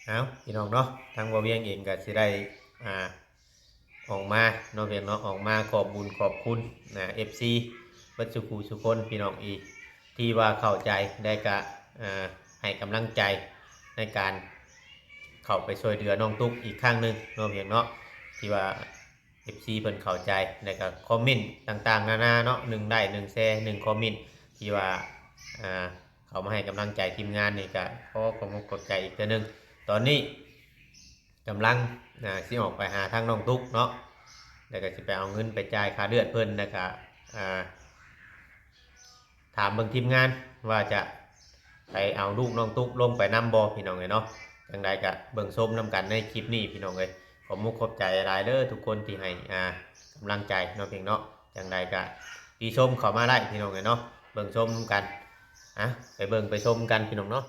ເອົາ ພີ່ນ້ອງເນາະ ທາງບໍ່ວຽງເອງກໍຊິໄດ້ ອ່າ ອອກມາເນາະ ພີ່ນ້ອງເນາະ ອອກມາຂອບບຸນຂອບຄຸນນະ ເອັຟຊີ ເບິດສູ່ຜູ້ສູ່ຄົນ ພີ່ນ້ອງອີກ ທີ່ວ່າເຂົ້າໃຈ ແລະກະ ອ່າ ໃຫ້ກຳລັງໃຈໃນການເຂົ້າໄປຊ່ວຍເຫຼືອນ້ອງຕຸກອີກຄັ້ງໜຶ່ງເນາະ ພີ່ນ້ອງເນາະ ທີ່ວ່າ ເອັຟຊີ ເພິ່ນເຂົ້າໃຈ ແລະກະຄອມເມັນຕ່າງໆນານາເນາະ ໜຶ່ງໄລ້ ໜຶ່ງແຊ ໜຶ່ງຄອມເມັນ ທີ່ວ່າ ອ່າ ເຂົ້າມາໃຫ້ກຳລັງໃຈທີມງານນີ້ ກະຂໍຂອບອົກຂອບໃຈອີກເທື່ອໜຶ່ງ. ຕອນນີ້ກຳລັງ ອ່າ ຊິອອກໄປຫາທາງນ້ອງຕຸກເນາະ ແລ້ວກໍຊິໄປເອົາເງິນໄປຈ່າຍຄ່າເລືອດເພິ່ນ ແລ້ວກໍ ອ່າ ຖາມເບິ່ງທີມງານວ່າຈະໄປເອົາລູກນ້ອງຕຸກລົງໄປນຳບໍ່ ພີ່ນ້ອງເອີຍເນາະ. ຈັ່ງໃດກໍເບິ່ງຊົມນຳກັນໃນຄລິບນີ້ ພີ່ນ້ອງເອີຍ. ຂອບມຸກຂອບໃຈຫຼາຍເດີທຸກຄົນທີ່ໃຫ້ ອ່າ ກຳລັງໃຈເນາະ ພີ່ນ້ອງເນາະ. ຈັ່ງໃດກໍຕິຊົມເຂົ້າມາໄດ້ ພີ່ນ້ອງເອີຍເນາະ ເບິ່ງຊົມນຳກັນ. ອ່ະ ໄປເບິ່ງໄປຊົມກັນ ພີ່ນ້ອງເນາະ.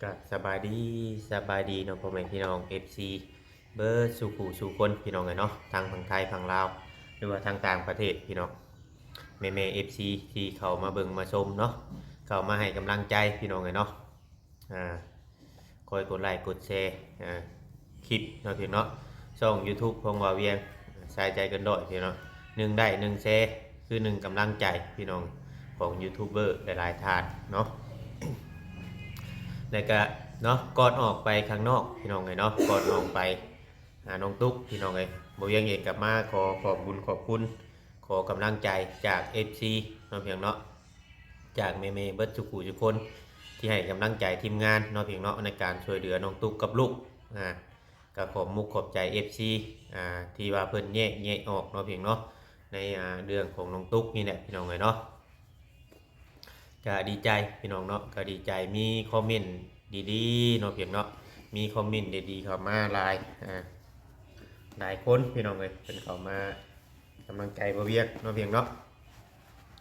ກະສະບາຍດີ ສະບາຍດີເນາະ ພໍ່ແມ່ພີ່ນ້ອງ ເອັຟຊີ ເບິດສູ່ຜູ້ສູ່ຄົນ ພີ່ນ້ອງເອີຍເນາະ ທັງຝັ່ງໄທຝັ່ງລາວ ຫຼືວ່າທາງຕ່າງປະເທດ ພີ່ນ້ອງ ແມ່ໆ ເອັຟຊີ ທີ່ເຂົ້າມາເບິ່ງມາຊົມເນາະ ເຂົ້າມາໃຫ້ກຳລັງໃຈ ພີ່ນ້ອງເອີຍເນາະ. ອ່າ ຄອຍກົດໄລ້ກົດແຊ ອ່າ ຄລິບເນາະ ພີ່ນ້ອງເນາະ. ຊ່ອງຢູທູບຂອງບ່າວວຽງ ສາຍໃຈເກີນຮ້ອຍ ພີ່ນ້ອງເນາະ ໜຶ່ງໄລ້ ໜຶ່ງແຊ ຄືໜຶ່ງກຳລັງໃຈ ພີ່ນ້ອງ ຂອງຢູທູບເບີຫຼາຍໆທ່ານເນາະ. ແລ້ວກະເນາະ ກ່ອນອອກໄປຂ້າງນອກ ພີ່ນ້ອງເອີຍເນາະ ກ່ອນອອກໄປຫານ້ອງຕຸກ ພີ່ນ້ອງເອີຍ ບ່າວວຽງເອງກໍມາຂໍຂອບບຸນຂອບຄຸນ ຂໍກຳລັງໃຈຈາກ ເອັຟຊີ ເນາະ ພີ່ນ້ອງເນາະ ຈາກແມ່ໆ ເບິດສູ່ຜູ້ສູ່ຄົນ ທີ່ໃຫ້ກຳລັງໃຈທີມງານເນາະ ພີ່ນ້ອງເນາະ ໃນການຊ່ວຍເຫຼືອນ້ອງຕຸກກັບລູກ. ອ່າ ກໍຂອບມຸກຂອບໃຈ ເອັຟຊີ ອ່າ ທີ່ວ່າເພິ່ນແຍກແຍະອອກເນາະ ພີ່ນ້ອງເນາະ ໃນ ອ່າ ເລື່ອງຂອງນ້ອງຕຸກນີ້ແຫຼະ ພີ່ນ້ອງເອີຍເນາະ. ກໍດີໃຈ ພີ່ນ້ອງເນາະ ກໍດີໃຈ ມີຄອມເມັນດີໆເນາະ ພີ່ນ້ອງເນາະ ມີຄອມເມັນດີໆເຂົ້າມາຫຼາຍ ອ່າ ຫຼາຍຄົນ ພີ່ນ້ອງເອີຍ ເພິ່ນເຂົ້າມາ ກຳລັງໃຈບ່າວວຽງເນາະ ພີ່ນ້ອງເນາະ.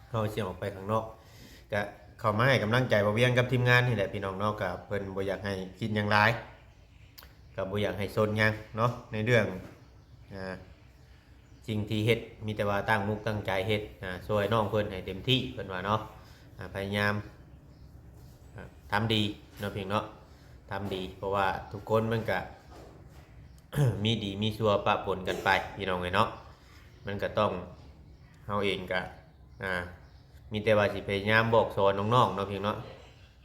ເຮົາຊິອອກໄປຂ້າງນອກ ກະເຂົ້າມາໃຫ້ກຳລັງໃຈບ່າວວຽງກັບທີມງານນີ້ແຫຼະ ພີ່ນ້ອງເນາະ. ກະເພິ່ນບໍ່ຢາກໃຫ້ຄິດຫຍັງຫຼາຍ ກະບໍ່ຢາກໃຫ້ສົນຫຍັງເນາະ ໃນເລື່ອງ ອ່າ ສິ່ງທີ່ເຮັດ ມີແຕ່ວ່າຕັ້ງມຸກຕັ້ງໃຈເຮັດ ອ່າ ຊ່ວຍນ້ອງເພິ່ນໃຫ້ເຕັມທີ່ ເພິ່ນວ່າເນາະ. ອ່າ ພະຍາຍາມ ອ່າ ທຳດີເນາະ ພີ່ນ້ອງເນາະ ທຳດີ ເພາະວ່າທຸກຄົນມັນກະ ມີດີມີຊົ່ວປະປົນກັນໄປ ພີ່ນ້ອງເອີຍເນາະ. ມັນກະຕ້ອງ ເຮົາເອງກະ ອ່າ ມີແຕ່ວ່າຊິພະຍາຍາມບອກສອນນ້ອງໆເນາະ ພີ່ນ້ອງເນາະ.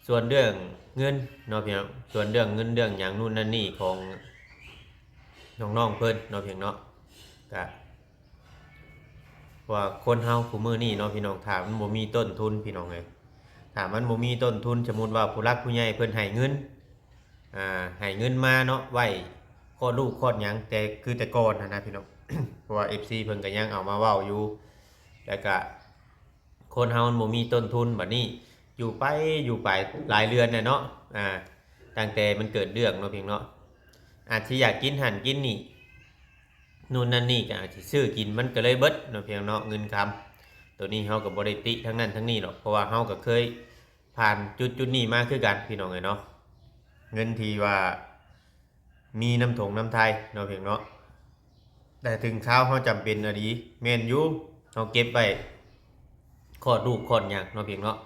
ສ່ວນເລື່ອງເງິນເນາະ ພີ່ນ້ອງ ສ່ວນເລື່ອງເງິນເລື່ອງຫຍັງ ນູ້ນນັ້ນນີ້ຂອງນ້ອງໆເພິ່ນເນາະ ພີ່ນ້ອງເນາະ ກະ ວ່າຄົນເຮົາຄູ່ມື້ນີ້ເນາະ ພີ່ນ້ອງ ຖ້າມັນບໍ່ມີຕົ້ນທຶນ ພີ່ນ້ອງເອີຍ ຖ້າມັນບໍ່ມີຕົ້ນທຶນ ສົມມຸດວ່າຜູ້ຫຼັກຜູ້ໃຫຍ່ເພິ່ນໃຫ້ເງິນ ອ່າ ໃຫ້ເງິນມາເນາະ ໄວ້ຄອດລູກຄອດຫຍັງ ແຕ່ຄືແຕ່ກ່ອນຫັ້ນນະ ພີ່ນ້ອງ ເພາະວ່າ ເອັຟຊີ ເພິ່ນກໍຍັງເອົາມາເວົ້າຢູ່ ແລ້ວກະ ຄົນເຮົາມັນບໍ່ມີຕົ້ນທຶນ ບັດນີ້ຢູ່ໄປຢູ່ໄປຫຼາຍເດືອນແລ້ວເນາະ ອ່າ ຕັ້ງແຕ່ມັນເກີດເລື່ອງເນາະ ພີ່ນ້ອງເນາະ ອາດຊິຢາກກິນຫັ້ນກິນນີ້ ນູ້ນນັ້ນນີ້ ກໍອາດຊິຊື້ກິນ ມັນກໍເລີຍເບິດເນາະ ພີ່ນ້ອງເນາະ ເງິນຄຳ. ໂຕນີ້ເຮົາກໍບໍ່ໄດ້ຕິທາງນັ້ນທາງນີ້ດອກ ເພາະວ່າເຮົາກໍເຄີຍຜ່ານຈຸດໆນີ້ມາຄືກັນ ພີ່ນ້ອງເອີຍເນາະ. ເງິນທີ່ວ່າ ມີນຳຖົງນຳໄທເນາະ ພີ່ນ້ອງເນາະ ແຕ່ເຖິງຄາວເຮົາຈຳເປັນອີ່ຫຼີ ແມ່ນຢູ່ ເຮົາເກັບໄວ້ຄອດລູກຄອດຫຍັງເນາະ ພີ່ນ້ອງເນາະ.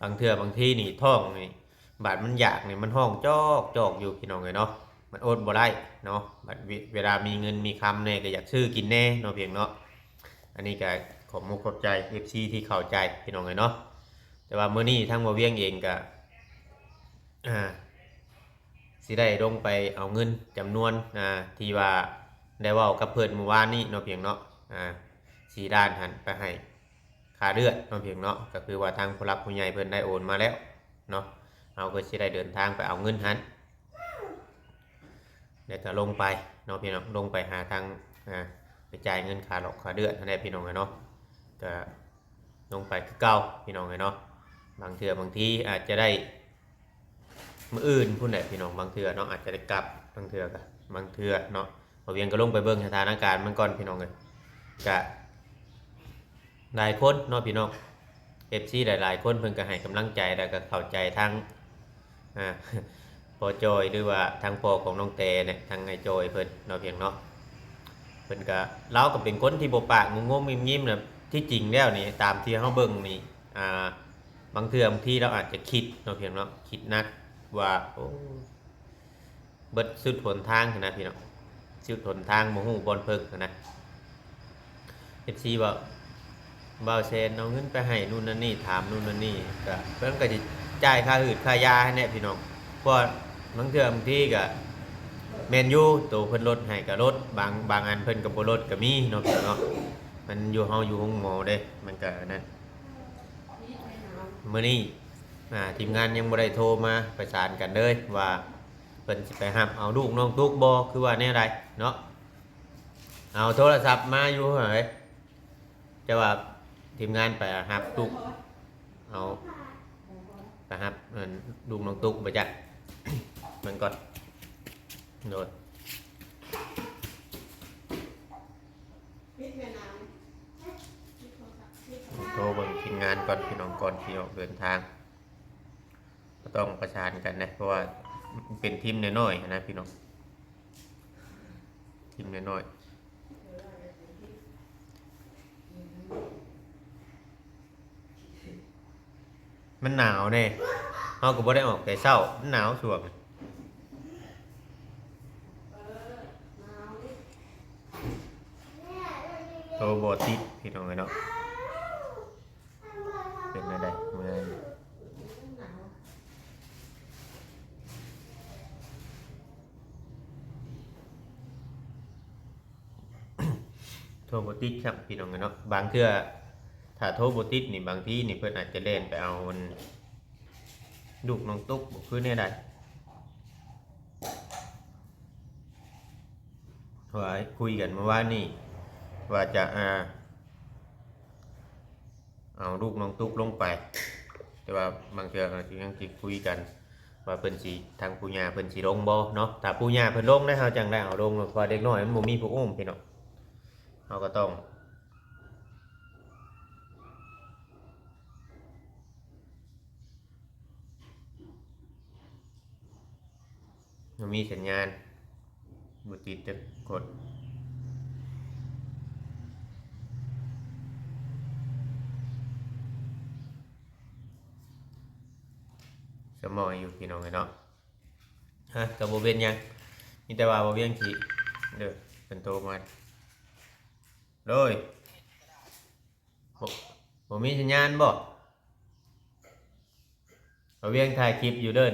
ບາງເທື່ອບາງທີນີ້ທ້ອງນີ້ ບາດມັນຢາກນີ້ ມັນຮ້ອງຈອກໆຢູ່ ພີ່ນ້ອງເອີຍເນາະ ມັນອົດບໍ່ໄດ້ເນາະ. ບາດເວ ເວລາມີເງິນມີຄຳແດ່ ກໍຢາກຊື້ກິນແດ່ເນາະ ພີ່ນ້ອງເນາະ. ອັນນີ້ກໍຂອບມຸກຂອບໃຈ ເອັຟຊີ ທີ່ເຂົ້າໃຈ ພີ່ນ້ອງເອີຍເນາະ. ແຕ່ວ່າມື້ນີ້ທາງບ່າວວຽງເອງກໍ ອ່າ ຊິໄດ້ລົງໄປເອົາເງິນຈຳນວນ ອ່າ ທີ່ວ່າໄດ້ເວົ້າກັບເພິ່ນມື້ວານນີ້ເນາະ ພີ່ນ້ອງເນາະ ອ່າ ສີ່ລ້ານຫັ້ນ ໄປໃຫ້ຄ່າເລືອດເນາະ ພີ່ນ້ອງເນາະ. ກໍຄືວ່າທາງຜູ້ຫຼັກຜູ້ໃຫຍ່ເພິ່ນໄດ້ໂອນມາແລ້ວເນາະ ເຮົາກໍຊິໄດ້ເດີນທາງໄປເອົາເງິນຫັ້ນ ແລ້ວກໍລົງໄປເນາະ ພີ່ນ້ອງ ລົງໄປຫາທາງ ອ່າ ໄປຈ່າຍເງິນຄ່າຫຼອກຄ່າເລືອດຫັ້ນແຫຼະ ພີ່ນ້ອງເອີຍເນາະ. ກໍ ລົງໄປຄືເກົ່າ ພີ່ນ້ອງເອີຍເນາະ. ບາງເທື່ອບາງທີອາດຈະໄດ້ມື້ອື່ນພຸ້ນແຫຼະ ພີ່ນ້ອງ ບາງເທື່ອເນາະ ອາດຈະໄດ້ກັບ ບາງເທື່ອກະ ບາງເທື່ອເນາະ. ບ່າວວຽງກໍລົງໄປເບິ່ງສະຖານະການມັນກ່ອນ ພີ່ນ້ອງເອີຍ. ກະຫຼາຍຄົນເນາະ ພີ່ນ້ອງ ເອັຟຊີ ຫຼາຍໆຄົນເພິ່ນກໍໃຫ້ກຳລັງໃຈ ແລ້ວກໍເຂົ້າໃຈທັງ ອ່າ ພໍ່ຈອຍ ຫຼືວ່າທາງພໍ່ຂອງນ້ອງແຕເນຍ ທາງອ້າຍຈອຍເພິ່ນເນາະ ພີ່ນ້ອງເນາະ. พิ่นກະ ລາວກະເປັນຄົນທີ່ບໍ່ປາກງຸ່ມໆງິ້ມໆນະ. ທີ່ຈິງແລ້ວນີ້ ຕາມທີ່ເຮົາເບິ່ງນີ້ ອ່າ ບາງເທື່ອບາງທີລາວອາດຈະຄິດເນາະ ພຽງເນາະ ຄິດໜັກວ່າ ໂອ້ ເບິດສຸດຫົນທາງຫັ້ນນະພີ່ນ້ອງ, ສຸດຫົນທາງ ບໍ່ຮູ້ບ່ອນເພິ່ງຫັ້ນນະ. ເອັຟຊີວ່າ ບ່າວແຊນເອົາເງິນໄປໃຫ້ນູ່ນນັ້ນນີ້ ຖາມນູ່ນນັ້ນນີ້ ກະເພິ່ນກະຊິຈ່າຍຄ່າຫືດຄ່າຢາຫັ້ນແຫຼະພີ່ນ້ອງ. ເພາະວ່າບາງເທື່ອບາງທີກະແມ່ນຢູ່ ໂຕເພິ່ນລົດໃຫ້ກະລົດ ບາງ ບາງອັນເພິ່ນກະບໍ່ລົດກະມີເນາະ ເນາະ. ມັນຢູ່ເຮົາຢູ່ໂຮງໝໍເດ້ ມັນກະອັນນັ້ນ. ມື້ນີ້ ອ່າ ທີມງານຍັງບໍ່ໄດ້ໂທມາປະສານກັນເລີຍວ່າ ເພິ່ນຊິໄປຮັບເອົາລູກນ້ອງຕຸກບໍ່ ຄືວ່າແນວໃດເນາະ. ເອົາໂທລະສັບມາຢູ່ຫັ້ນເດ ແຕ່ວ່າທີມງານໄປຮັບຕຸກ ເອົາ ໄປຮັບ ເອີ້ນ ລູກນ້ອງຕຸກບໍ່ຈັກ ເບິ່ງກ່ອນ. ໂດຍ ໂທເບິ່ງທີມງານກ່ອນພີ່ນ້ອງ ກ່ອນຊິອອກເດີນທາງ. ກໍຕ້ອງປະສານກັນນະ ເພາະວ່າເປັນທີມນ້ອຍໆຫັ້ນນະພີ່ນ້ອງ ທີມນ້ອຍໆ. ມັນໜາວແດ່ ເຮົາກໍບໍ່ໄດ້ອອກແຕ່ເຊົ້າ ມັນໜາວຊ່ວງ ໂທບໍ່ຕິດພີ່ນ້ອງເອີຍເນາະ. ເປັນແນວໃດເມື່ອຍ? ໂທບໍ່ຕິດຊ້ຳພີ່ນ້ອງເອີຍເນາະ. ບາງເທື່ອຖ້າໂທບໍ່ຕິດນີ້ ບາງທີນີ້ເພິ່ນອາດຈະແລ່ນໄປເອົາອັນ ລູກນ້ອງຕຸກບໍ່ ຄືແນວໃດ? ເພາະວ່າຄຸຍກັນເມື່ອວານນີ້ວ່າຈະ ອ່າ ເອົາລູກນ້ອງຕຸກລົງໄປ ແຕ່ວ່າບາງເທື່ອກໍຍັງຊິຄຸຍກັນວ່າເພິ່ນຊິ ທາງປູ່ຍ່າເພິ່ນຊິລົງບໍ່ເນາະ. ຖ້າປູ່ຍ່າເພິ່ນລົງແລ້ວ ເຮົາຈັ່ງໄດ້ເອົາລົງ ເພາະວ່າເດັກນ້ອຍມັນບໍ່ມີຜູ້ອຸ້ມພີ່ນ້ອງ ເຮົາກໍຕ້ອງ ບໍ່ມີສັນຍານ ບໍ່ຕິດຈັກຄົນ. ສະໝອຍຢູ່ພີ່ນ້ອງເອີຍເນາະ. ຮະ ກໍບໍ່ເປັນຫຍັງ ມີແຕ່ວ່າບໍ່ວຽງຊິ ເດີ ເພິ່ນໂທມາ. ໂດຍ ບໍ່ ບໍ່ມີສັນຍານບໍ່? ບ່າວວຽງຖ່າຍຄລິບຢູ່ເດີ.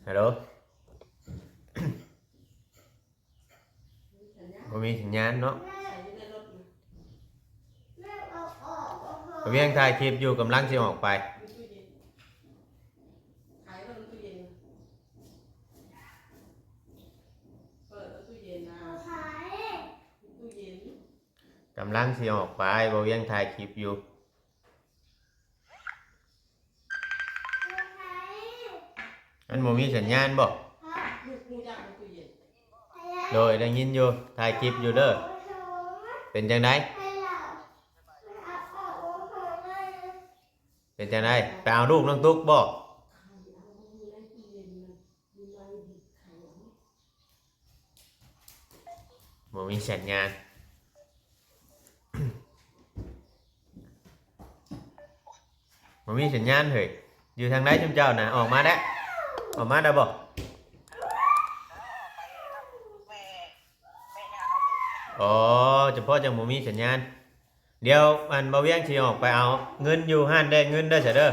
ຮັລໂຫຼ ບໍ່ມີສັນຍານເນາະ. ບ່າວວຽງຖ່າຍຄລິບຢູ່ ກຳລັງຊິອອກໄປ. ກຳລັງຊິອອກໄປ ບ່າວວຽງຖ່າຍຄລິບຢູ່. ມັນບໍ່ມີສັນຍານບໍ່? ໂດຍ ໄດ້ຍິນຢູ່ ຖ່າຍຄລິບຢູ່ເດີ. ເປັນຈັ່ງໃດ? ເປັນຈັ່ງໃດ? ໄປເອົາລູກນ້ອງຕຸກບໍ່? ບໍ່ມີສັນຍານ ບໍ່ມີສັນຍານເຮີ້ຍ. ຢູ່ທາງໃດຊຸມເຈົ້ານະ? ອອກມາແດ່ ອອກມາໄດ້ບໍ່? ອໍ ຈະເພາະຈັ່ງບໍ່ມີສັນຍານ. ດຽວອັນ ບ່າວວຽງຊິອອກໄປເອົາເງິນຢູ່ຮ້ານແລກເງິນເດີ ຊະເດີ.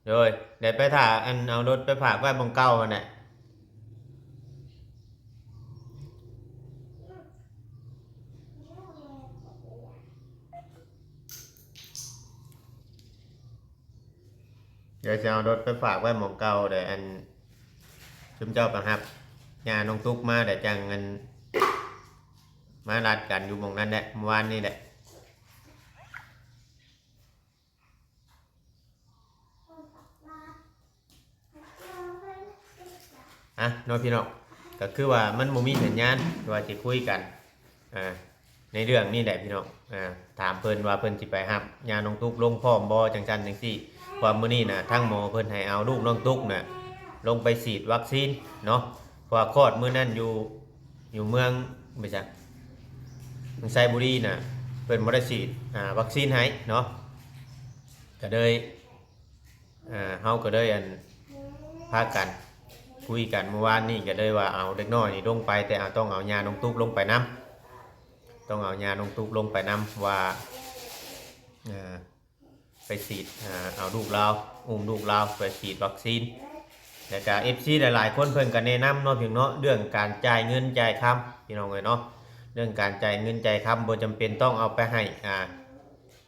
ໂດຍ ໄດ້ໄປຖ້າ ອັນ ເອົາລົດໄປຝາກໄວ້ໝ່ອງເກົ່າຫັ້ນແຫຼະ. ດຽວຊິເອົາລົດໄປຝາກໄວ້ໝ່ອງເກົ່າ ແລ້ວ ອັນ ຊຸມເຈົ້າໄປຮັບຍ່ານ້ອງຕຸກມາ ແລ້ວຈັ່ງ ອັນ ມານັດກັນຢູ່ໝ່ອງນັ້ນແຫຼະ ມື້ວານນີ້ແຫຼະ. ອ່ະ ເນາະພີ່ນ້ອງ ກໍຄືວ່າມັນບໍ່ມີສັນຍານ ວ່າຊິຄຸຍກັນ ອ່າ ໃນເລື່ອງນີ້ແຫຼະພີ່ນ້ອງ. ອ່າ ຖາມເພິ່ນວ່າເພິ່ນຊິໄປຮັບຍ່ານ້ອງຕຸກລົງພ້ອມບໍ່ ຈັ່ງຊັ້ນຈັ່ງຊີ້. ເພ ວ່າມື້ນີ້ນະ ທາງໝໍເພິ່ນໃຫ້ເອົາລູກນ້ອງຕຸກນະ ລົງໄປສີດວັກຊີນເນາະ ເພາະວ່າຄອດມື້ນັ້ນຢູ່ ຢູ່ເມືອງ ໄປໃສ ເມືອງໄຊບູລີນະ ເພິ່ນບໍ່ໄດ້ສີດ ອ່າ ວັກຊີນໃຫ້ເນາະ ກະເລີຍ ອ່າ ເຮົາກໍເລີຍ ອັນ ພາກັນຄຸຍກັນ ມື້ວານນີ້ກໍເລີຍວ່າເອົາເດັກນ້ອຍນີ້ລົງໄປ ແຕ່ເອົາ ຕ້ອງເອົາຍ່ານ້ອງຕຸກລົງໄປນຳ ຕ້ອງເອົາຍ່ານ້ອງຕຸກລົງໄປນຳ ວ່າ ອ່າ ໄປສີດ ອ່າ ເອົາລູກລາວ ອຸ້ມລູກລາວໄປສີດວັກຊີນ ແລ້ວກະເອັຟຊີຫຼາຍໆຄົນເພິ່ນກໍແນະນຳເນາະ ພີ່ນ້ອງເນາະ ເລື່ອງການຈ່າຍເງິນຈ່າຍຄຳ ພີ່ນ້ອງເອີຍເນາະ ເລື່ອງການຈ່າຍເງິນຈ່າຍຄຳ ບໍ່ຈຳເປັນຕ້ອງເອົາໄປໃຫ້ ອ່າ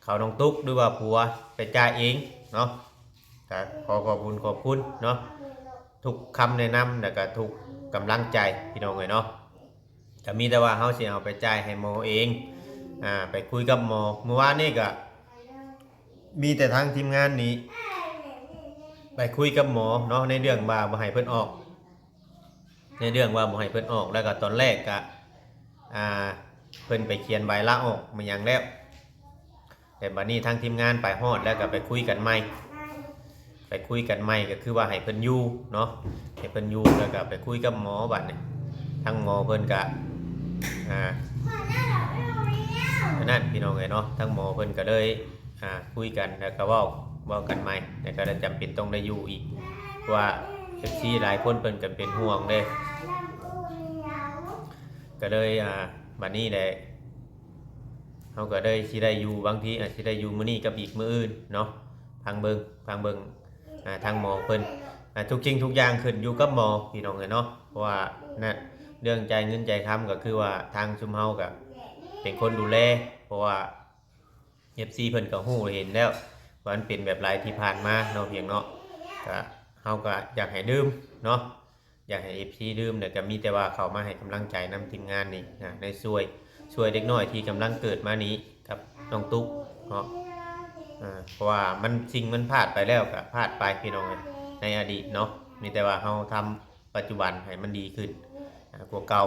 ເຂົານ້ອງຕຸກ ຫຼືວ່າຜົວໄປຈ່າຍເອງເນາະ ກໍຂໍຂອບຄຸນຂອບຄຸນເນາະ ທຸກຄຳແນະນຳ ແລ້ວກໍທຸກກຳລັງໃຈ ພີ່ນ້ອງເອີຍເນາະ ກໍມີແຕ່ວ່າເຮົາຊິເອົາໄປຈ່າຍໃຫ້ໝໍເອງ ອ່າ ໄປຄຸຍກັບໝໍ ມື້ວານນີ້ກໍມີແຕ່ທາງທີມງານນີ້ໄປຄຸຍກັບໝໍເນາະ ໃນເລື່ອງວ່າບໍ່ໃຫ້ເພິ່ນອອກ ໃນເລື່ອງວ່າບໍ່ໃຫ້ເພິ່ນອອກ ແລ້ວກໍຕອນແລກກໍ ອ່າ ເພິ່ນໄປຂຽນໃບລາອອກມາຫຍັງແລ້ວ ແຕ່ບັດນີ້ທາງທີມງານໄປຮອດແລ້ວກໍໄປຄຸຍກັນໃໝ່ ໄປຄຸຍກັນໃໝ່ ກໍຄືວ່າໃຫ້ເພິ່ນຢູ່ເນາະ ໃຫ້ເພິ່ນຢູ່ ແລ້ວກໍໄປຄຸຍກັບໝໍບັດນີ້ ທາງໝໍເພິ່ນກໍ ອ່າ ອັນນັ້ນ ພີ່ນ້ອງເອີຍເນາະ ທາງໝໍເພິ່ນກໍເລີຍ ອ່າ ຄຸຍກັນ ແລ້ວກໍເວົ້າ ເວົ້າກັນໃໝ່ ແລ້ວກໍໄດ້ຈຳເປັນຕ້ອງໄດ້ຢູ່ອີກ ເພາະວ່າເອັຟຊີຫຼາຍຄົນເພິ່ນກໍເປັນຫ່ວງເດ້ ກໍເລີຍ ອ່າ ບັດນີ້ແຫຼະ ເຮົາກໍເລີຍຊິໄດ້ຢູ່ ບາງທີອາດຊິໄດ້ຢູ່ມື້ນີ້ກັບອີກມື້ອື່ນເນາະ ຟັງເບິ່ງ ຟັງເບິ່ງ ອ່າ ທາງໝໍເພິ່ນ ອ່າ ທຸກສິ່ງທຸກຢ່າງຂຶ້ນຢູ່ກັບໝໍ ພີ່ນ້ອງເອີຍເນາະ ເພາະວ່ານັ້ນ ເລື່ອງຈ່າຍເງິນຈ່າຍຄຳ ກໍຄືວ່າທາງຊຸມເຮົາກໍເປັນຄົນດູແລ ເພາະວ່າ ເອັຟຊີເພິ່ນກໍຮູ້ເຫັນແລ້ວ ວ່າມັນເປັນແບບໃດທີ່ຜ່ານມາເນາະ ພຽງເນາະ ກະ ເຮົາກໍຢາກໃຫ້ດື່ມເນາະ ຢາກໃຫ້ເອັຟຊີດື່ມ ແລ້ວກໍມີແຕ່ວ່າເຂົ້າມາໃຫ້ກຳລັງໃຈນຳທີມງານນີ້ນະ ໃນຊ່ວຍ ຊ່ວຍເດັກນ້ອຍທີ່ກຳລັງເກີດມານີ້ກັບນ້ອງຕຸກເນາະ ອ່າ ເພາະວ່າມັນ ສິ່ງມັນພາດໄປແລ້ວກໍພາດໄປ ພີ່ນ້ອງເອີຍ ໃນອະດີດເນາະ ມີແຕ່ວ່າເຮົາທຳປັດຈຸບັນໃຫ້ມັນດີຂຶ້ນ ອ່າ ກວ່າເກົ່າ.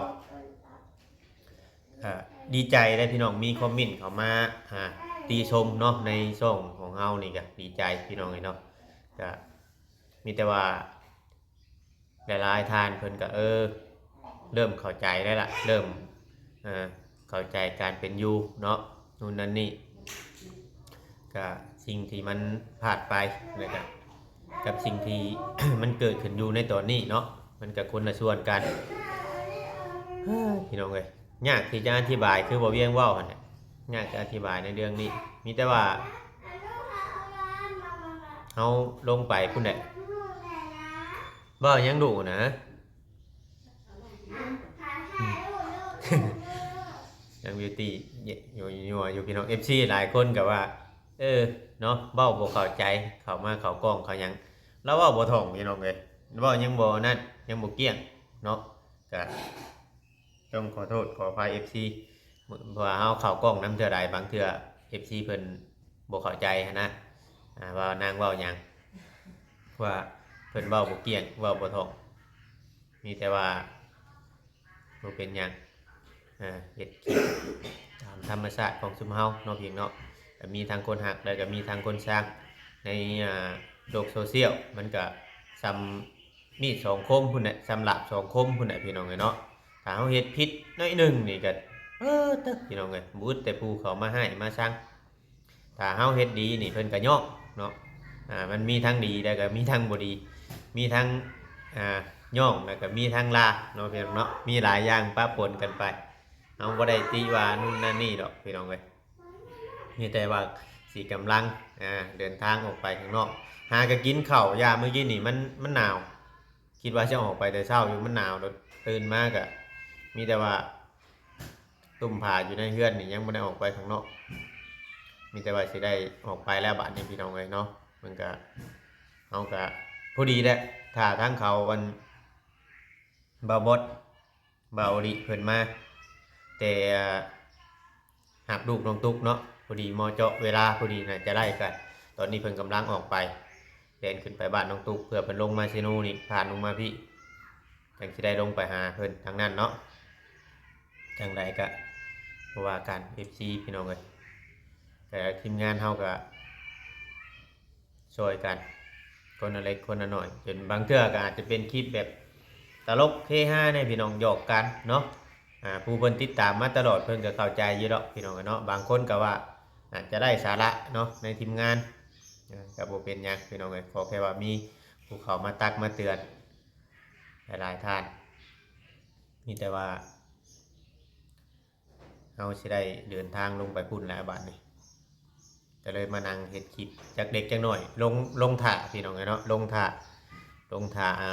ກໍດີໃຈເດ້ພີ່ນ້ອງ ມີຄອມເມັນເຂົ້າມາ ອ່າ ຕິຊົມເນາະ ໃນຊ່ອງຂອງເຮົານີ້ກໍດີໃຈ ພີ່ນ້ອງເອີຍເນາະ ກໍມີແຕ່ວ່າຫຼາຍໆທ່ານເພິ່ນກໍ ເອີ ເລີ່ມເຂົ້າໃຈແລ້ວລະ ເລີ່ມ ເອີ ເຂົ້າໃຈການເປັນຢູ່ເນາະ ນູ້ນນັ້ນນີ້ ກະສິ່ງທີ່ມັນພາດໄປ ແລ້ວກະກັບສິ່ງທີ່ ມັນເກີດຂຶ້ນຢູ່ໃນຕອນນີ້ເນາະ ມັນກະຄົນລະສ່ວນກັນ ເຮີ້ຍ ພີ່ນ້ອງເອີຍ ຍາກທີ່ຈະອະທິບາຍ ຄືບໍ່ວຽງເວົ້າຫັ້ນແຫຼະ ຍາກຈະອະທິບາຍໃນເລື່ອງນີ້ ມີແຕ່ວ່າເຮົາລົງໄປພຸ້ນແຫຼະ ເວົ້າຫຍັງດຸນະ? ອືມ ນາງບິວຕີຍົວໆຢູ່ ພີ່ນ້ອງເອັຟຊີຫຼາຍຄົນກໍວ່າ ເອີ ເນາະ ເວົ້າບໍ່ເຂົ້າໃຈ ເຂົ້າມາເຂົ້າກ້ອງເຂົ້າຫຍັງ ລາວເວົ້າບໍ່ທ່ອງ ພີ່ນ້ອງເອີຍ ເວົ້າຍັງບໍ່ນັ້ນ ຍັງບໍ່ກ້ຽງເນາະ ກະຕ້ອງຂໍໂທດຂໍອະໄພເອັຟຊີ ເພາະວ່າເຮົາເຂົ້າກ້ອງນຳເທື່ອໃດ ບາງເທື່ອເອັຟຊີເພິ່ນບໍ່ເຂົ້າໃຈຫັ້ນນະ ອ່າ ວ່ານາງເວົ້າຫຍັງ ວ່າເພິ່ນເວົ້າບໍ່ກ້ຽງ ເວົ້າບໍ່ທ່ອງ ມີແຕ່ວ່າບໍ່ເປັນຫຍັງ ເຮັດຄລິບຕາມທຳມະຊາດຂອງຊຸມເຮົາເນາະ ພຽງເນາະ ກໍມີທັງຄົນຮັກ ແລ້ວກໍມີທັງຄົນຊັງ ໃນ ອ່າ ໂລກໂຊຊຽວ ມັນກໍສ່ຳມີດສອງຄົມພຸ້ນແຫຼະ ສ່ຳດາບສອງຄົມພຸ້ນແຫຼະ ພີ່ນ້ອງເອີຍເນາະ ຖ້າເຮົາເຮັດຜິດໜ້ອຍໜຶ່ງນີ້ກໍ ເອີ ເຕີ ພີ່ນ້ອງເອີຍ ບໍ່ອຶດແຕ່ຜູ້ເຂົ້າມາຮ້າຍມາຊັງ ຖ້າເຮົາເຮັດດີນີ້ເພິ່ນກໍຍ້ອງເນາະ ອ່າ ມັນມີທັງດີ ແລ້ວກໍມີທັງບໍ່ດີ ມີທັງ ອ່າ ຍ້ອງ ແລ້ວກໍມີທັງລາເນາະ ພີ່ນ້ອງເນາະ ມີຫຼາຍຢ່າງປະປົນກັນໄປ ເຮົາບໍ່ໄດ້ຕິວ່ານູ້ນນັ້ນນີ້ດອກ ພີ່ນ້ອງເອີຍ ມີແຕ່ວ່າຊິກຳລັງ ອ່າ ເດີນທາງອອກໄປຂ້າງນອກ ຫາກໍກິນເຂົ້າ ຢ່າ ມື້ກີ້ນີ້ມັນ ມັນໜາວ ຄິດວ່າຊິອອກໄປແຕ່ເຊົ້າຢູ່ ມັນໜາວ ຕື່ນມາກໍມີແຕ່ວ່າ ຕຸ້ມຜ້າຢູ່ໃນເຮືອນນີ້ ຍັງບໍ່ໄດ້ອອກໄປຂ້າງນອກ ມີແຕ່ວ່າຊິໄດ້ອອກໄປແລ້ວບາດນີ້ ພີ່ນ້ອງເອີຍເນາະ ມັນກະ ເຮົາກະພໍດີແຫຼະ ຖ້າທາງເຂົາ ອັນ ບ່າວບອດ ບ່າວລິເພິ່ນມາ ແຕ່ ຮັບລູກນ້ອງຕຸກເນາະ ພໍດີເໝາະເຈາະເວລາ ພໍດີໜ້າຈະໄດ້ກັນ ຕອນນີ້ເພິ່ນກຳລັງອອກໄປ ແລ່ນຂຶ້ນໄປບ້ານນ້ອງຕຸກ ເພື່ອເພິ່ນລົງມາເຊໂນນີ້ ຜ່ານລົງມາພີ້ ຈັ່ງຊິໄດ້ລົງໄປຫາເພິ່ນທາງນັ້ນເນາະ ຈັ່ງໃດກະບໍ່ວ່າກັນ ເອັຟຊີ ພີ່ນ້ອງເອີຍ ແຕ່ທີມງານເຮົາກະ ຊ່ອຍກັນ ຄົນລະເລັກຄົນລະນ້ອຍ ຈົນບາງເທື່ອກໍອາດຈະເປັນຄລິບແບບຕະຫຼົກເຮຮາແດ່ພີ່ນ້ອງ ຫຍອກກັນເນາະ. ອ່າ ຜູ້ເພິ່ນຕິດຕາມມາຕະຫຼອດ ເພິ່ນກໍເຂົ້າໃຈຢູ່ດອກພີ່ນ້ອງເອີຍເນາະ. ບາງຄົນກໍວ່າອາດຈະໄດ້ສາລະເນາະໃນທີມງານ ກໍບໍ່ເປັນຫຍັງພີ່ນ້ອງເອີຍ. ຂໍແຄ່ວ່າມີຜູ້ເຂົ້າມາຕັກມາເຕືອນຫຼາຍໆທ່ານ ມີແຕ່ວ່າ ເຮົາຊິໄດ້ເດີນທາງລົງໄປພຸ້ນແລ້ວບາດນີ້ ກໍເລີຍມານັ່ງເຮັດຄລິບຈັກເລັກຈັກໜ້ອຍ ລົງ ລົງຖ້າພີ່ນ້ອງເອີຍເນາະ ລົງຖ້າ ລົງຖ້າ ອ່າ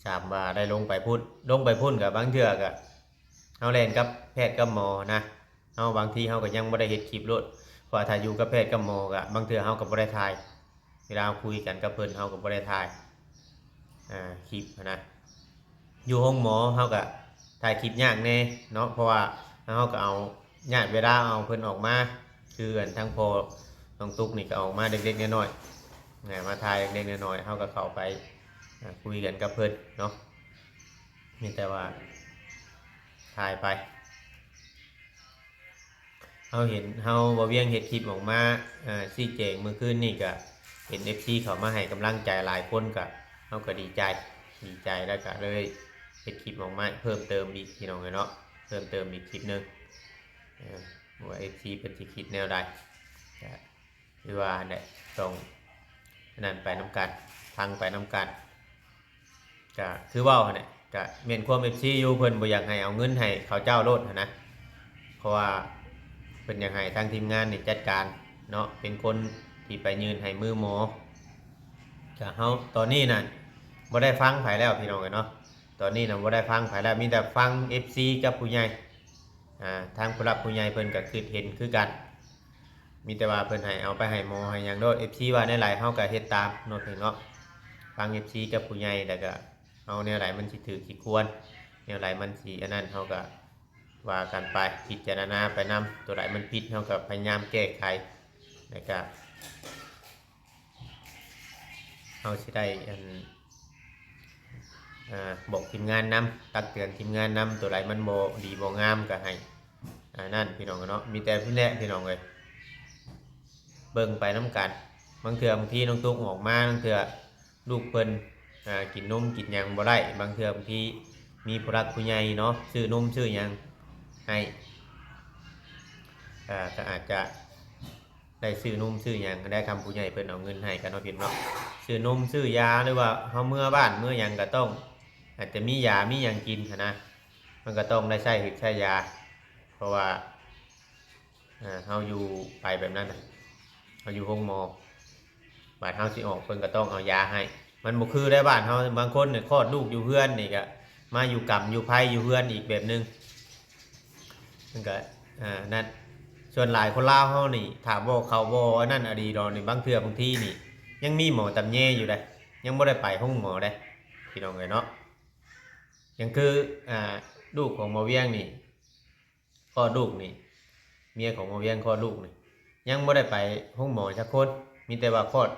ສາມວ່າໄດ້ລົງໄປພຸ້ນ ລົງໄປພຸ້ນກໍບາງເທື່ອກໍເຮົາແລ່ນກັບແພດກັບໝໍນະ. ເຮົາບາງທີເຮົາກໍຍັງບໍ່ໄດ້ເຮັດຄລິບໂລດ ເພາະວ່າຖ້າຢູ່ກັບແພດກັບໝໍກໍບາງເທື່ອເຮົາກໍບໍ່ໄດ້ຖ່າຍ ເວລາເຮົາຄຸຍກັນກັບເພິ່ນ ເຮົາກໍບໍ່ໄດ້ຖ່າຍ ອ່າ ຄລິບຫັ້ນນະ ຢູ່ໂຮງໝໍເຮົາກໍຖ່າຍຄລິບຍາກແດ່ເນາະ ເພາະວ່າເຮົາກໍເອົາ ຍາດເວລາເອົາເພິ່ນອອກມາ ຄືອັນທາງພໍ່ນ້ອງຕຸກນີ້ກໍອອກມາເລັກໆນ້ອຍໆ ນະ ມາຖ່າຍເລັກໆນ້ອຍໆ ເຮົາກໍເຂົ້າໄປ ອ່າ ຄຸຍກັນກັບເພິ່ນເນາະ ມີແຕ່ວ່າຖ່າຍໄປ. ເຮົາເຫັນ ເຮົາ ບ່າວວຽງເຮັດຄລິບອອກມາ ເອີ ຊີ້ແຈງມື້ຄືນນີ້ ກະເຫັນເອັຟຊີເຂົ້າມາໃຫ້ກຳລັງໃຈຫຼາຍຄົນ ກະ ເຮົາກະດີໃຈ ດີໃຈ ແລ້ວກະເລີຍເຮັດຄລິບອອກມາເພີ່ມເຕີມອີກ ພີ່ນ້ອງເອີຍເນາະ ເພີ່ມເຕີມອີກຄລິບໜຶ່ງ ເອີ ວ່າເອັຟຊີເພິ່ນຊິຄິດແນວໃດ ກະຄືວ່າຫັ້ນແຫຼະ ຕ້ອງອັນນັ້ນໄປນຳກັນ ຟັງໄປນຳກັນ. ກະຄືເວົ້າຫັ້ນແຫຼະ ກະແມ່ນຄວາມເອັຟຊີຢູ່ ເພິ່ນບໍ່ຢາກໃຫ້ເອົາເງິນໃຫ້ເຂົາເຈົ້າໂລດຫັ້ນນະ ເພາະວ່າເພິ່ນຢາກໃຫ້ທາງທີມງານນີ້ຈັດການເນາະ ເປັນຄົນທີ່ໄປຍື່ນໃຫ້ມືໝໍ. ກະເຮົາຕອນນີ້ນະ ບໍ່ໄດ້ຟັງໃຜແລ້ວ ພີ່ນ້ອງເອີຍເນາະ ຕອນນີ້ນະບໍ່ໄດ້ຟັງໃຜແລ້ວ ມີແຕ່ຟັງເອັຟຊີກັບຜູ້ໃຫຍ່ ອ່າ ທາງຜູ້ຫຼັກຜູ້ໃຫຍ່ເພິ່ນກະຄິດເຫັນຄືກັນ ມີແຕ່ວ່າເພິ່ນໃຫ້ເອົາໄປໃຫ້ໝໍໃຫ້ຫຍັງໂລດ ເອັຟຊີວ່າແນວໃດເຮົາກະເຮັດຕາມເນາະ ພີ່ນ້ອງເນາະ ຟັງເອັຟຊີກັບຜູ້ໃຫຍ່ ແລ້ວກະເອົາແນວໃດມັນຊິຖືກຊິຄວນ ແນວໃດມັນຊິອັນນັ້ນ ເຮົາກະວ່າກັນໄປ ພິຈາລະນາໄປນຳ ຕົວໃດມັນຜິດເຮົາກະພະຍາຍາມແກ້ໄຂ ແລ້ວກະ ເຮົາຊິໄດ້ອັນ ອ່າ ບອກທີມງານນຳ ຕັກເຕືອນທີມງານນຳ ຕົວໃດມັນບໍ່ດີບໍ່ງາມກໍໃຫ້ ອ່າ ນັ້ນ ພີ່ນ້ອງເນາະ ມີແຕ່ພຸ້ນແຫຼະ ພີ່ນ້ອງເອີຍ ເບິ່ງໄປນຳກັນ ບາງເທື່ອບາງທີນ້ອງຕຸກອອກມາ ບາງເທື່ອລູກເພິ່ນ ອ່າ ກິນນົມກິນຫຍັງບໍ່ໄດ້ ບາງເທື່ອບາງທີມີຜູ້ຫຼັກຜູ້ໃຫຍ່ເນາະ ຊື້ນົມຊື້ຫຍັງໃຫ້ ອ່າ ກໍອາດຈະ ໄດ້ຊື້ນົມຊື້ຫຍັງ ໄດ້ຄຳຜູ້ໃຫຍ່ເພິ່ນເອົາເງິນໃຫ້ກັນເນາະ ພີ່ນ້ອງເນາະ ຊື້ນົມຊື້ຢາ ຫຼືວ່າເຮົາເມືອບ້ານເມືອຫຍັງກໍຕ້ອງ ອາດຈະມີຢາມີຫຍັງກິນຫັ້ນນະ ມັນກໍຕ້ອງໄດ້ໃຊ້ຫືດໃຊ້ຢາ ເພາະວ່າ ເຮົາຢູ່ໄປແບບນັ້ນນະ ເຮົາຢູ່ໂຮງໝໍ ບາດເຮົາຊິອອກ ເພິ່ນກໍຕ້ອງເອົາຢາໃຫ້ ມັນບໍ່ຄືໃນບ້ານເຮົາ ບາງຄົນນີ້ຄອດລູກຢູ່ເຮືອນນີ້ກໍມາຢູ່ກຳຢູ່ໄພຢູ່ເຮືອນອີກແບບໜຶ່ງ ມັນກໍ ອ່າ ນັ້ນ ສ່ວນຫຼາຍຄົນລາວເຮົານີ້ ຖ້າບໍ່ເຂົາບໍ່ອັນນັ້ນອະດີດອກນີ້ ບາງເທື່ອບາງທີນີ້ ຍັງມີໝໍຕຳແຍຢູ່ເດ້ ຍັງບໍ່ໄດ້ໄປໂຮງໝໍເດ້ ພີ່ນ້ອງເອີຍເນາະ ຢ່າງຄື ອ່າ ລູກຂອງໝໍວຽງນີ້ ຄອດລູກນີ້ ເມຍຂອງໝໍວຽງຄອດລູກນີ້ ຍັງບໍ່ໄດ້ໄປໂຮງໝໍຈັກຄົນ ມີແຕ່ວ່າຄອດ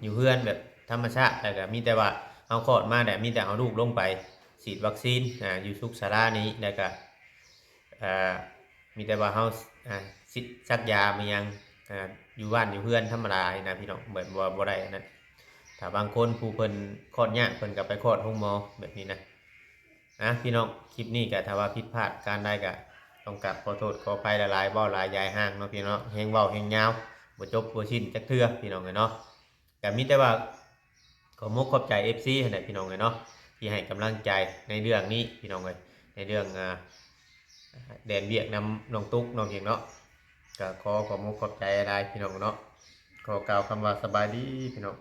ຢູ່ເຮືອນແບບທຳມະຊາດ ແລ້ວກໍມີແຕ່ວ່າເຮົາຄອດມາແລ້ວ ມີແຕ່ເອົາລູກລົງໄປສີດວັກຊີນ ອ່າ ຢູ່ສຸກສາລານີ້ ແລ້ວກໍ ອ່າ ມີແຕ່ວ່າເຮົາ ອ່າ ສິດສັກຢາມາຫຍັງ ອ່າ ຢູ່ບ້ານຢູ່ເຮືອນທຳມະດານີ້ນະ ພີ່ນ້ອງ ແບບວ່າບໍ່ໄດ້ອັນນັ້ນ ຖ້າບາງຄົນຜູ້ເພິ່ນຄອດຍາກ ເພິ່ນກໍໄປຄອດໂຮງໝໍແບບນີ້ນະ. ອ່າ ພີ່ນ້ອງ ຄລິບນີ້ກໍຖ້າວ່າຜິດພາດປະການໃດກໍຕ້ອງກາບຂໍໂທດຂໍອະໄພຫຼາຍໆ ເວົ້າຫຼາຍຍາຍຫ່າງເນາະ ພີ່ນ້ອງເນາະ ແຮງເວົ້າແຮງຍາວ ບໍ່ຈົບບໍ່ສິ້ນຈັກເທື່ອ ພີ່ນ້ອງເອີຍເນາະ. ກໍມີແຕ່ວ່າ ຂໍມຸກຂອບໃຈເອັຟຊີຫັ້ນແຫຼະ ພີ່ນ້ອງເອີຍເນາະ ທີ່ໃຫ້ກຳລັງໃຈໃນເລື່ອງນີ້ ພີ່ນ້ອງເອີຍ ໃນເລື່ອງ ອ່າ ແລ່ນວຽກນຳນ້ອງຕຸກ ນ້ອງເພງເນາະ ກໍຂໍຂອບມຸກຂອບໃຈຫຼາຍ ພີ່ນ້ອງເນາະ ຂໍກ່າວຄຳວ່າສະບາຍດີ ພີ່ນ້ອງ.